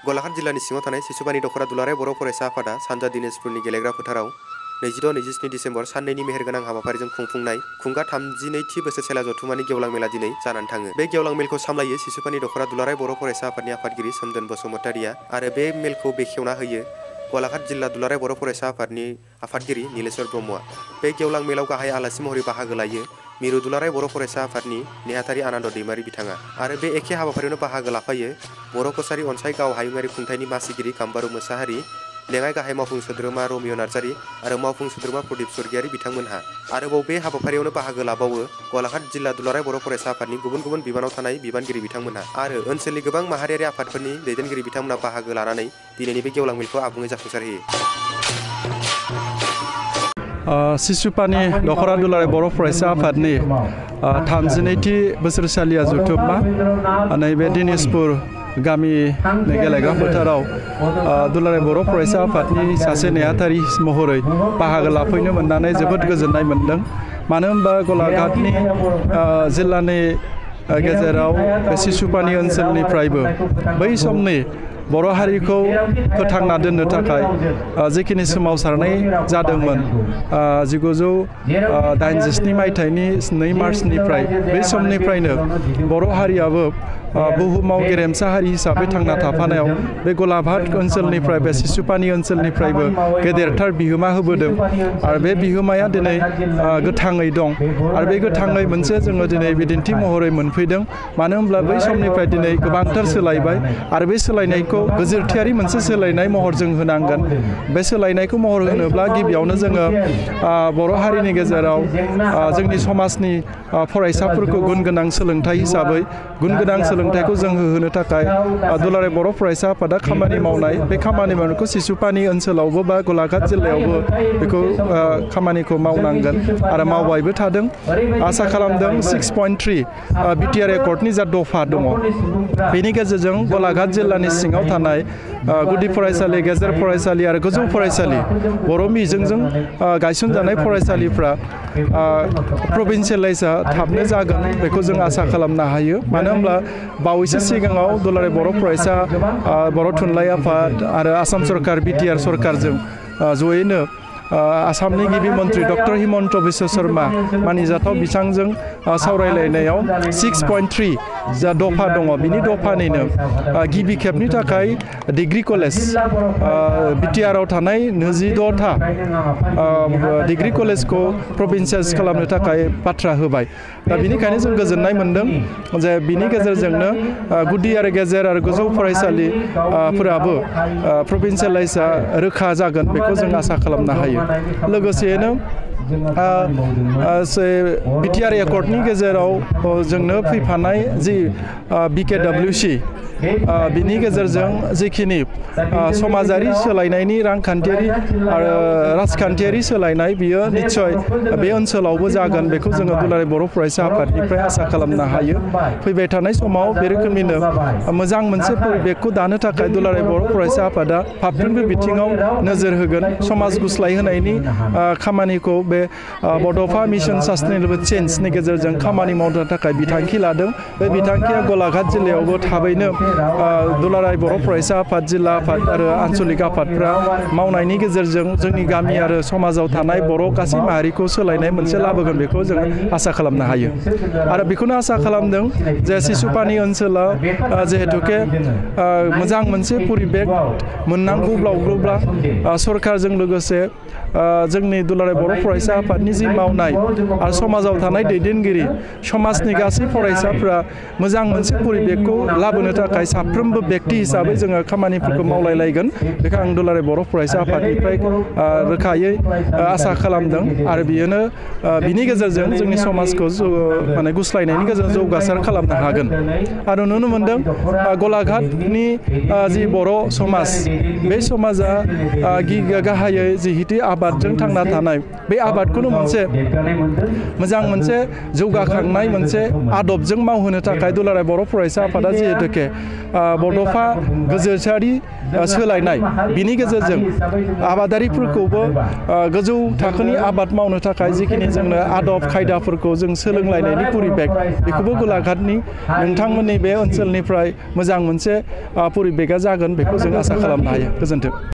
गलाघाट जिल्लानि सिङाव थानाय सिसुपानि दखरा दुलाराय बर' फरायसा आफादा सानजा दिनेशपुरनि गेलेग्रा फोथाराव 22-27 डिसेम्बर साननैनि मेहेरगोनां हाबाफारिजों खुंफुंनाय खुंगा 32थि बोसोरसेला जथुमानि गेवलां मेला दिनै जानानै थाङो। बे गेवलां मेलखौ सामलायो सिसुपानि दखरा दुलाराय बर' फरायसा आफादनि आफादगिरि सोमदोन बसुमतारिया आरो बे मेलखौ बेखेवना होयो गलाघाट जिल्ला दुलाराय बर' फरायसा आफादनि आफादगिरि नीलेश्वर ब्रह्मआ। बे गेवलां मेलाव गाहाय आलासि महरै बाहागो लायो मिरु दुलाराय बर' फरायसा आफादनि नेहाथारि आनन्द दैमारि बिथाङा आरो बे एखे हाबाफारियावनो बाहागो लाफायो बर' कसारी अनसाय गाव हायुङारि खुंथायनि मासिगिरि गाम्बारु मोसाहारि, लेङाइ गाहाय मावफुं सोद्रोमा रमिय नार्जारी आरो मावफुं सोद्रोमा प्रदीप स्वर्गियारी बिथांमोनहा। आरोबाव बे हाबाफारियावनो बाहागो लाबावो गलाघाट जिल्ला दुलाराय बर' फरायसा आफादनि गुबुन गुबुन बिबानाव थानाय बिबानगिरि बिथांमोनहा आरो ओनसोलनि गोबां माहारियारि आफादफोरनि दैदेनगिरि बिथांमोनहा बाहागो लानानै दिनैनि बे गेवलां मेलखौ आबुङै जाफुंसारहोयो। सिसुपानि दखरा दुलाराय बर' फरायसा आफादनि 32थि बोसोरसालिया जथुम्मा नैबे दिनेशपुर गामि गेलेग्रा फोथाराव दुलाराय बर' फरायसा आफादनि सासे नेहाथारि महरै बाहागो लाफैनो मोननानै जोबोद गोजोननाय मोन्दों। मानो होनबा गलाघाटनि जिल्लानि गेजेराव बे सिसुपानि ओनसोलनिफ्रायबो बै समनि बर' हारिखौ फोथांना दोननो थाखाय जिखिनि सोमावसारनाय जादोंमोन 1987 मायथाइनि 2 मार्चनिफ्राय बे समनिफ्रायनो बर' हारियाबो बुहुमाव गेरेमसा हारि हिसाबै थांना थाफानायाव बे गलाघाट ओनसोलनिफ्राय बे सिसुपानि ओनसोलनिफ्रायबो गेदेरथार बिहोमा होबोदों आरो बे बिहोमाया दिनै गोथाङै दं आरो बे गोथाङै मोनसे जोङो दिनै बिदिन्थि महरै मोनफैदों। मानो होनब्ला बै समनिफ्राय दिनै गोबांथार सोलायबाय आरो बे सोलायनायखौ गोजोरथियारि मोनसे सोलायनाय महर जों होनांगोन। बे सोलायनायखौ महर होनोब्ला गिबियावनो जोङो बर' हारिनि गेजेराव जोंनि समाजनि फरायसाफोरखौ गुन गोनां सोलोंथाइ हिसाबै गुन गोनां सोलोंथाइखौ जों होनो थाखाय दुलाराय बर' फरायसा आफादा खामानि मावनाय बे खामानि मावनायखौ सिसुपानि ओनसोलावबो बा गलाघाट जिल्लायावबो बेखौ खामानिखौ मावनांगोन आरो मावबायबो थादों। आसा खालामदों 6.3 बिटिआर एकर्डनि जा दफा दङ बेनि गेजेरजों गलाघाट जिल्लानि सिङाव थानाय गुदि फरायसालि, गेजेर फरायसालि आरो गोजौ फरायसालि बर' मिजोंजों गायसनजानाय फरायसालिफ्रा प्रभिन्सियेलाइजआ थाबनो जागोन बेखौ जों आसा खालामनो हायो। मानो होनब्ला बावैसो सिगाङाव दुलाराय बर' फरायसा बर' थुनलाइ आफाद आरो आसाम सरकार बिटिआर सरकारजों जयैनो आसामनि गिबि मन्त्रि डक्टर हिमन्त बिश्व शर्मा मानिजाथाव बिथांजों सावरायलायनायाव 6.3 जा दफा दङ बिनि दफानिनो गिबि खेबनि थाखाय डिग्री कलेज बिटिआरआव थानाय 26था डिग्री कलेजखौ प्रभिन्सियेलाइज खालामनो थाखाय बाथ्रा होबाय। दा बिनिखायनो जों गोजोननाय मोन्दों जे बिनि गेजेरजोंनो गुदि आरो गेजेर आरो गोजौ फरायसालिफोराबो प्रभिन्सियेलाइजआ रोखा जागोन बेखौ जों आसा खालामनो हायो। लोगोसेनो बिटिआर एकर्डनि गेजेराव जोंनो फैफानाय जि बिकेडब्लिउसि बिनि गेजेरजों जिखिनि समाजारि सोलायनायनि रांखान्थियारि आरो राजखान्थियारि सोलायनाय बियो निस्सय बे ओनसोलावबो जागोन बेखौ जोङो दुलाराय बर' फरायसा आफादनिफ्राय आसा खालामनो हायो। फैबाय थानाय समाव बे रोखोमनिनो मोजां मोनसे परिबेकखौ दानो थाखाय दुलाराय बर' फरायसा आफादा फारफ्रोमबो बिथिङाव नोजोर होगोन। समाज गुस्लायहोनायनि खामानिखौ बे बड'फा मिशन सास्टेनेबल चेन्जनि गेजेरजों खामानि मावनो थाखाय बिथांखि लादों। बे बिथांखिया गलाघाट जिल्लायावबो थाबैनो दुलाराय बर' फरायसा आफाद, जिल्ला आफाद आरो आन्चलिक आफादफ्रा मावनायनि गेजेरजों जोंनि गामि आरो समाजाव थानाय बर' गासै माहारिखौ सोलायनाय मोनसे लाबोगोन बेखौ जों आसा खालामनो हायो। आरो बेखौनो आसा खालामदों जे सिसुपानि ओनसोला जिहेतुके मोजां मोनसे परिबेक मोननांगौब्ला सरकारजों लोगोसे जोंनि दुलाराय बर' फरायसा आफादनि जि मावनाय आरो समाजाव थानाय दैदेनगिरि समाजनि गासै फरायसाफ्रा मोजां मोनसे परिबेकखौ लाबोनो थाखाय साफ्रोमबो व्यक्ति हिसाबै जोङो खामानिफोरखौ मावलायलायगोन बेखौ आं दुलाराय बर' फरायसा आफादनिफ्राय रोखायै आसा खालामदों आरो बिनि गेजेरजों जोंनि समाजखौ माने गुस्लायनायनि गेजेरजों जौगासार खालामनो हागोन। आरो नुनो मोन्दों गलाघाटनि जि बर' समाज बे समाजा गाहायै जिहेतु आबादजों थांना थानाय बे आबाद आबादखौनो मोजां मोनसे जौगाखांनाय मोनसे आदबजों मावहोनो थाखाय दुलाराय बर' फरायसा आफादा जिहेतुके बड'फा गोजोरारि सोलायनाय बिनि गेजेरजों आबादारिफोरखौबो गोजौ थाखोनि आबाद मावनो थाखाय जिखिनि जोंनो आदब खायदाफोरखौ जों सोलोंलायनायनि परिबेक बेखौबो गलाघाटनि नोंथांमोननि बे ओनसोलनिफ्राय मोजां मोनसे परिबेकआ जागोन बेखौ जों आसा खालामनो हायो। गोजोन्थों।